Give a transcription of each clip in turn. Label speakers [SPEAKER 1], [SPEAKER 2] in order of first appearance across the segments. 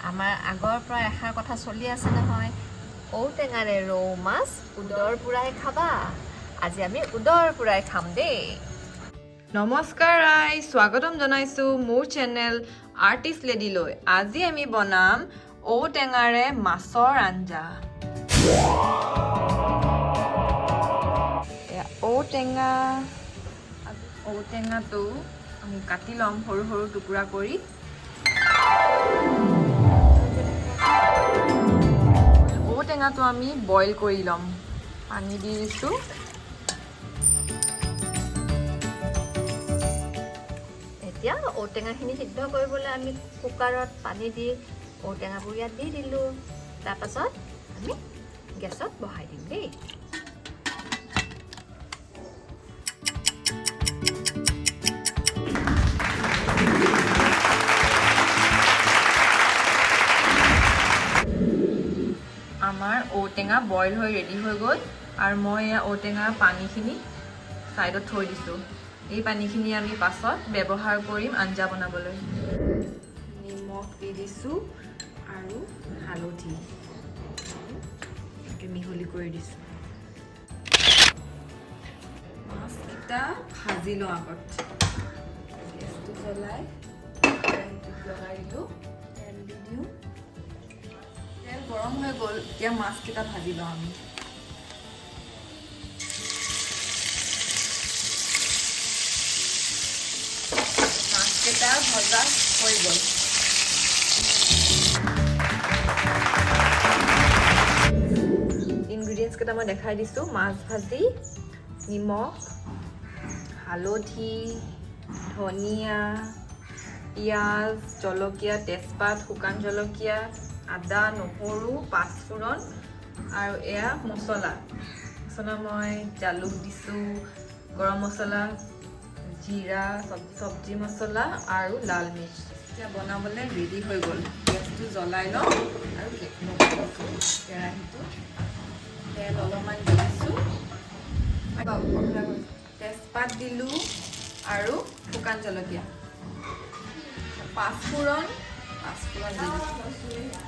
[SPEAKER 1] আমাৰ আগৰ পৰা এষাৰ কথা চলি আছে নহয়, ঔটেঙাৰে ৰৌ মাছ উদৰ পুৰাই খাবা। আজি আমি উদৰ পুৰাই খাম দেই।
[SPEAKER 2] নমস্কাৰ ৰাইজ, স্বাগতম জনাইছোঁ মোৰ চেনেল আৰ্টিষ্ট লেডিলৈ। আজি আমি বনাম ঔটেঙাৰে মাছৰ আঞ্জা। এয়া ঔটেঙা, ঔটেঙাটো আমি কাটি ল'ম সৰু সৰু টুকুৰা কৰি। ঔটেঙাটো আমি বইল কৰি ল'ম। পানী দি দিছোঁ।
[SPEAKER 1] এতিয়া ঔটেঙাখিনি সিদ্ধ কৰিবলৈ আমি কুকাৰত পানী দি ঔটেঙাবোৰ ইয়াত দি দিলোঁ। তাৰপাছত আমি গেছত বহাই দিম দেই।
[SPEAKER 2] আমাৰ ঔটেঙা বইল হৈ ৰেডি হৈ গ'ল আৰু মই এয়া ঔটেঙাৰ পানীখিনি ছাইডত থৈ দিছোঁ। এই পানীখিনি আমি পাছত ব্যৱহাৰ কৰিম আঞ্জা বনাবলৈ। নিমখ দি দিছোঁ আৰু হালধি এনেকৈ মিহলি কৰি দিছোঁ। মাছকেইটা ভাজি লওঁ আগত। গেছটো জ্বলাই কেৰাহীটোত লগাই দিলোঁ, তেল দি দিওঁ। তেল গৰম হৈ গ'ল, এতিয়া মাছকেইটা ভাজি লওঁ আমি। মাছকেইটা ভজা হৈ গ'ল। ইনগ্ৰিডিয়েণ্টছ কেইটা মই দেখাই দিছোঁ। মাছ ভাজি, নিমখ, হালধি, ধনিয়া, পিঁয়াজ, জলকীয়া, তেজপাত, শুকান জলকীয়া, আদা, নহৰু, পাঁচফোৰণ আৰু এয়া মছলা। মছলা মই জালুক দিছোঁ, গৰম মছলা, জিৰা, চব্জি মছলা আৰু লাল মিৰ্চ। এতিয়া বনাবলৈ ৰেডি হৈ গ'ল। গেছটো জ্বলাই লওঁ আৰু লগাই দিছোঁ কেৰাহীটো। তেল অলপমান দি দিছোঁ, তেজপাত দিলোঁ আৰু শুকান জলকীয়া, পাঁচফোৰণ, পাঁচফোৰণ দি দিছোঁ।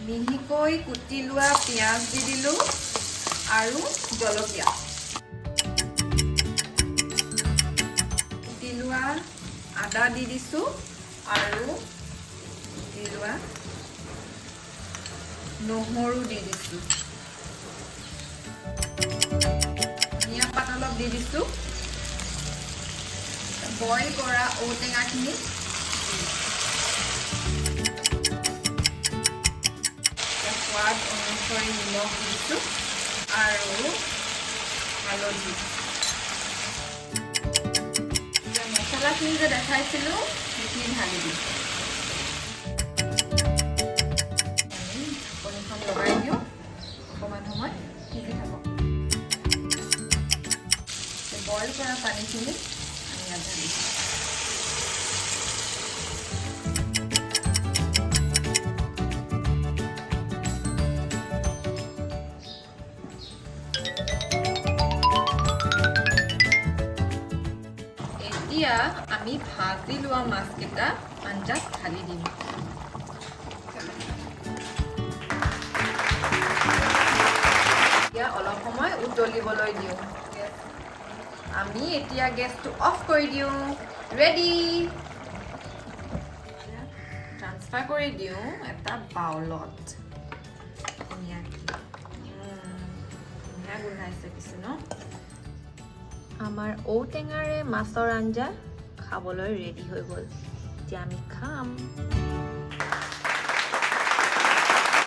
[SPEAKER 2] মিহিকৈ কুটি লোৱা পিঁয়াজ দি দিলোঁ আৰু জলকীয়া কুটি লোৱা, আদা দি দিছোঁ আৰু কুটি লোৱা নহৰু দি দিছোঁ। ধনিয়া পাত অলপ দি দিছোঁ। বইল কৰা ঔটেঙাখিনি দি দিছোঁ। এতিয়া সোৱাদ অনুসৰি নিমখ দি দিছোঁ আৰু হালধি। এতিয়া মছলাখিনি যে দেখাইছিলোঁ, সেইখিনি ঢালি দিম। আমি ঢাকনিখন লগাই দিওঁ, অকণমান সময় সিজি থাকক। বইল কৰা পানীখিনি আমি ইয়াত ঢালি দিওঁ। এতিয়া আমি ভাজি লোৱা মাছকেইটা আঞ্জাত ঢালি দিম। এতিয়া অলপ সময় উতলিবলৈ দিওঁ। আমি এতিয়া গেছটো অফ কৰি দিওঁ। ৰেডি। ট্ৰান্সফাৰ কৰি দিওঁ এটা বাউলত। ধুনীয়াকৈ ধুনীয়া গোন্ধাইছে পিছে ন। আমাৰ ঔটেঙাৰে মাছৰ আঞ্জা খাবলৈ ৰেডি হৈ গ'ল। এতিয়া আমি খাম।